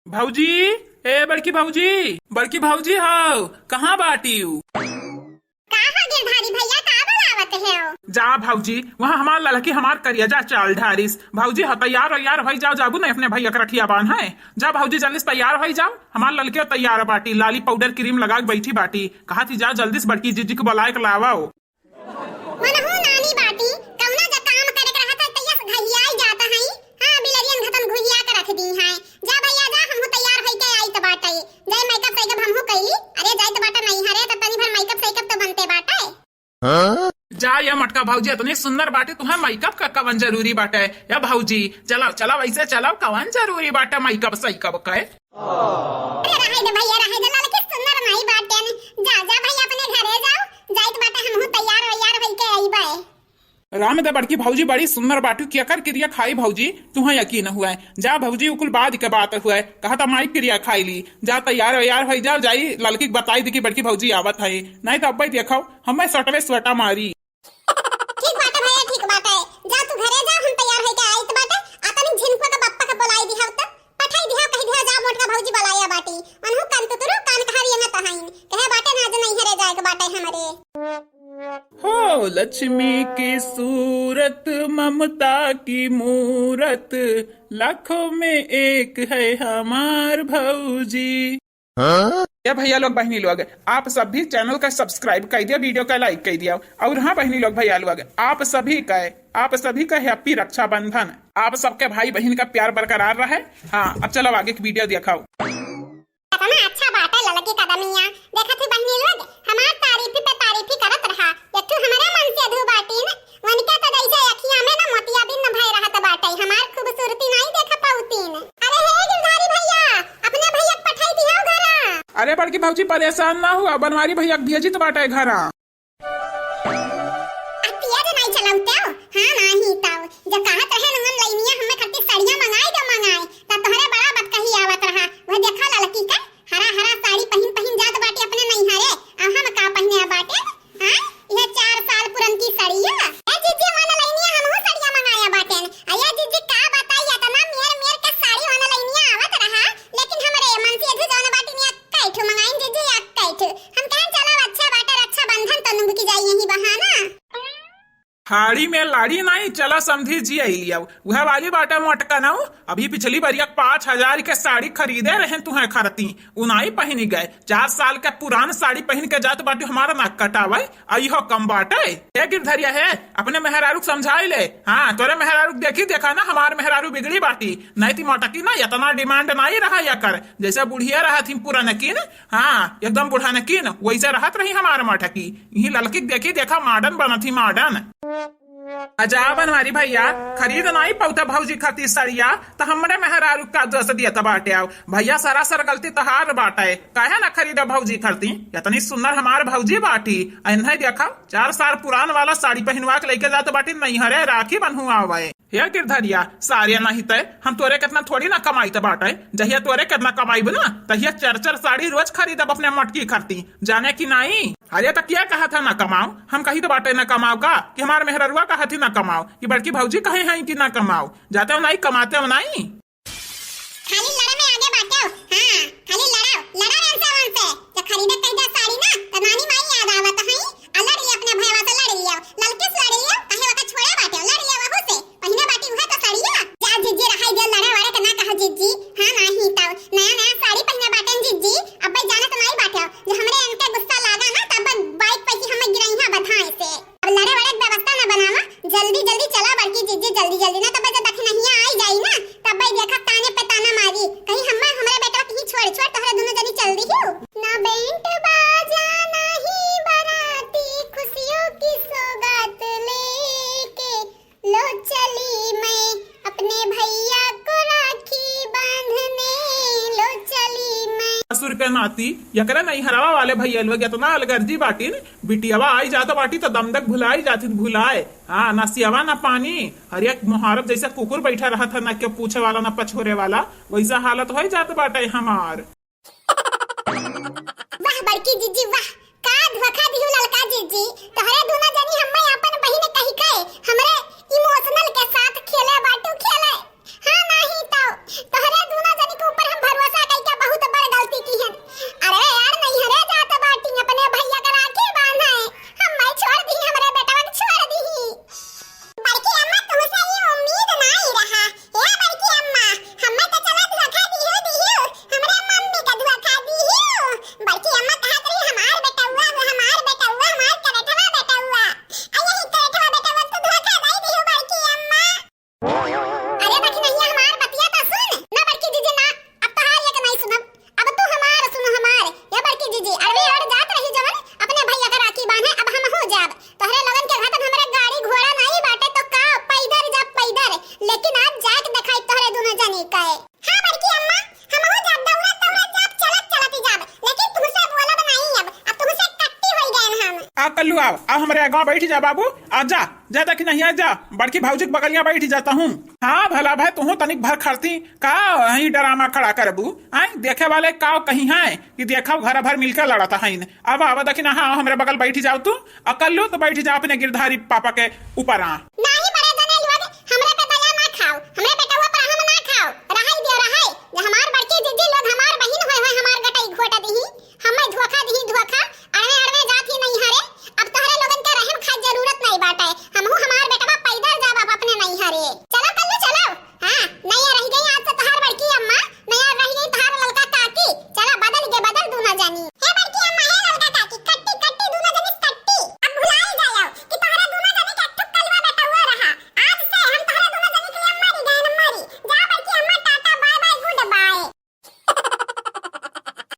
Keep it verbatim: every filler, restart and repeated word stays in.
भौजी, ए बड़की भौजी, बड़की भौजी हो, कहाँ बाटी उ? का हो गिरधारी भैया, का बोलावत हो? जा भौजी, वहाँ हमार ललकी हमार करिया जा चाल ढारिस। भौजी हो, तैयार वैयार होई जाओ, जाबू नहीं अपने भैया के रखिया बान्हे। जा भौजी, जल्दी से तैयार होई जाओ, हमार ललकी तैयार बाटी, लाली पाउडर क्रीम लगा के बैठी बाटी। कहा थी जा जल्दी से बड़की जीजी के बुलाए के लावा। मनहू नानी बाटी, कौना जा काम करे के रहत है, तैया से घहियाई जात हई। हाँ, बिलरियन घतन घुहिया के रख दी हैं। जा भैया जा, हमहू तैयार होई के आइत बाटे। जाई मेकअप सेकअप हमहू कैली। अरे जाइत बाटे नहीं हरे, तो तनी भर मेकअप सेकअप तो बनते बाटे। हाँ? जा ये मोटका भौजी, इतनी सुंदर बाटी, तुम्हें मेकअप का कवन जरूरी बाटे? या भौजी, चलाओ, चलाओ, ऐसे चलाओ, कवन जरूरी बाटे मेकअप सेकअप के? अरे रहे दे भैया, रहे दे, ललकी सुंदर नहीं बाटेन। जा, जा भैया, अपने घरे जाओ, जाइत बाटे, हमहू तैयार वैयार होई के अइबे। राम दे बड़की भौजी बड़ी सुंदर बाटू, केकर किरिया खाई भौजी, तुहें यकीन हुआ है। जा भौजी, उकुल बाद के बात हुआ है, कहा था माई किरिया खाई ली। जा तैयार वैयार होई जाओ, जाई ललकी के बताई दी कि बड़की भौजी आवत है, नहीं तो अब्बे देखो हमें सटवे सटा मारी। ठीक बाटे भैया, ठीक बाटे। जा तू घरे जा, हम तैयार होई के आइत बाटे। आ तनी झिनकुआ के बप्पा के बोलाई दिहाव त, पठाई दिहाव, कही दिहाव, जा मोटका भौजी बलाया बाटी। मनहु कान तुतुरु, कान कहारी ना तहाइन। कहे बाटे ना, आज नहीं हरे जाए के बाटे हमरे। हो लक्ष्मी की सूरत, ममता की मूरत, लाखों में एक है हमार भौजी। हाँ? ए भैया लोग, बहिनी लोग, आप सब भी चैनल का सब्सक्राइब कर दिया, वीडियो का लाइक कर दिया। और हाँ बहिनी लोग, भैया लोग, आप सभी का, आप सभी का हैप्पी रक्षाबंधन। आप सबके भाई बहिन का प्यार बरकरार रहे। हाँ, अब चलो आगे की वीडियो दिखाओ। कितना अच्छा बाटे ललकी कदमिया। देखत ही बहिनी लोग, हमार तारीफी पे तारीफी करत रहा। एक ठो हमरे मन से अधू बाटीन, वनिका त जैसे अखिया में ना मोतियाबिंद भय रहत बाटे, हमार खूबसूरती नाई देख पाउतीन। अरे हे गिरधारी भैया, अपने भैया के पठाई दिहो घरा। अरे बड़की भौजी परेशान ना हुआ, बनवारी भैया के भेजित बाटे घरा। अतिया जे नाई चलाउते हो, हाँ नाही ताऊ, जब कहत रहे न हम लइनिया हमें खातिर साड़िया मंगाई दे मंगाई, तब तोहरे बड़ा बतकही आवत रहा। वह देखा ललकी के हरा हरा साड़ी पहिन पहिन जात बाटे अपने नैहरे, आ हम का पहिने बाटे? हाँ, यह चार साल पुरन की साड़िया। ए जीजी, मन लइनिया हमहू साड़िया मंगाया बाटेन। आ ये जीजी का बताई, इतना मेर मेर के साड़ी मन लइनिया आवत रहा, लेकिन हमरे मन से अधू जौन बाटी में अक्का ठो मंगाइन जीजी, अक्का ठो। हम कहें चलो अच्छा बाटे, रक्षाबंधन तो नुंग की जाई यही बहाना। हाड़ी में लाड़ी नाई, चला समधी जी आई लियाऊ। वह वाली बाटे मोटका नाऊ, अभी पिछली बरिया पाँच हजार के साड़ी खरीदे रहे तुहें खरती, उ नाई पहिनी गए। चार साल के पुरान साड़ी पहिन के जात बाटू, हमारा नाक कटावे, आ इहो कम बाटे। ए गिरधरिया है, अपने मेहरारू के समझाई ले। हाँ, तोरे मेहरारू के देखी देखा ना, हमार मेहरारू बिगड़ी बाटी, नहीं ती मोटकी ना इतना डिमांड नाई रहा या कर, जैसे बुढ़िया रहा थी पुरानकी ना, हाँ, एकदम बुढ़ानकी न, वैसे रहत रही हमार मटकी। यही ललकी के देखी देखा मॉडर्न बनत ही मॉडर्न। अजा बनवारी भैया, खरीद नाई पौता भौजी खातिर सड़िया, त हमरे मेहरारू का दोष दिया त बाटे आओ। भैया सरासर गलती तहार बाटे, काहे ना खरीदा भौजी खातिर? इतनी सुंदर हमार भौजी बाटी, आ इन्हें देखा चार साल पुरान वाला साड़ी पहिनवा के लेके जात बाटी नैहरे राखी बन्हुआवे। हे गिरधरिया, सारे नहीं तय, हम तोरे कितना थोड़ी ना कमाई त बाटे। जहिया तोरे कितना कमाईब ना, तहिया चार चार साड़ी रोज खरीदब अपने मटकी खरती, जाने की नाई? अरे त क्या कहा था ना कमाओ? हम कही त बाटे ना कमाओ का, कि हमार मेहररुआ कहा थी ना कमाओ, कि बड़की भौजी कहे हैं कि ना कमाओ, जाते हो नाई, कमाते हो नाई। खाली लड़े में आगे बाटे हो। हाँ, खाली लड़ाओ, लड़ा रे से उनसे। जब खरीदे कह दे साड़ी ना, त नानी माई याद आवत हई। आ लड़ लिया अपने भैया से, लड़ लिया, ललके से लड़ लिया, कहे ओका छोड़े बाटे, लड़ लिया वहू से। पहिने बाटी उहे तो साड़िया। जा जीजी, रहाई दे, लड़े वड़े के ना कहा जीजी। हाँ, नाही तो नया नया साड़ी पहिने बाटे जीजी। अब भाई जानत नाई बाटे, जो हमरे इनके गुस्सा लागा ना, तब बाइक पे ही हमें गिरई है बधाई से। अब लड़े वड़े के व्यवस्था ना बनावा, जल्दी जल्दी चला बड़की जीजी, जल्दी जल्दी, ना तब जब दखिनहिया आई जाई ना, तब भाई देखा ताने पे ताना मारी, कहीं हम्मे हमरे बेटवा कहीं छोड़ छोड़ तोहरे दोनों जनी चल दी हो। ना बैंड बाजा ना ही बाराती, खुशियों की सौगात लेके लो चली मैं अपने भैया को राखी बांधने, लो चली मैं। ससुर के नाती, यकरे नैहरवा वाले भैया लोग इतना अलगर्जी बाटिन, बिटियावा आई जात बाटी त दमदक भुलाई जातिन, भुलाए। हाँ, ना सियावा ना पानी, हर एक मुहारब जैसे कुकुर बैठा रहत है, ना क्यों पूछे वाला ना पछोरे वाला, वैसा हालत हो जात बाटे हमार। वाह बड़की जीजी वाह, का धोखा दिहु ललका जीजी, तोहरे दोनों जनी हम्मे अपन बहिन कहि के हमरे इमोशनल के साथ खेले बाटू खेले। हाँ नाही तो तोहरे कहे। हाँ बड़की अम्मा, हमहू जाब, दौड़त दौड़त जाब, चलत चलत ही जाब, लेकिन तुमसे बोलब नहीं अब, अब तुमसे कट्टी होई गए हम। आ कल्लू, आव, आव हमरे आगवा बैठी जा बाबू, आ जा, जा देखी नहीं आ जा, बड़की भौजी के बगलिया बैठी जाता हूँ। हाँ भला भाई, तुहू तनिक भर खरती का, यही ड्रामा खड़ा करबू? आय देखे वाले का कही हैं कि देखब घर भर मिलके लड़त हैं। अब आवा देखी ना, हाँ हमरे बगल बैठी जाओ तू, आ कल्लू तो बैठी जा अपने गिरधारी पापा के ऊपर आ। ना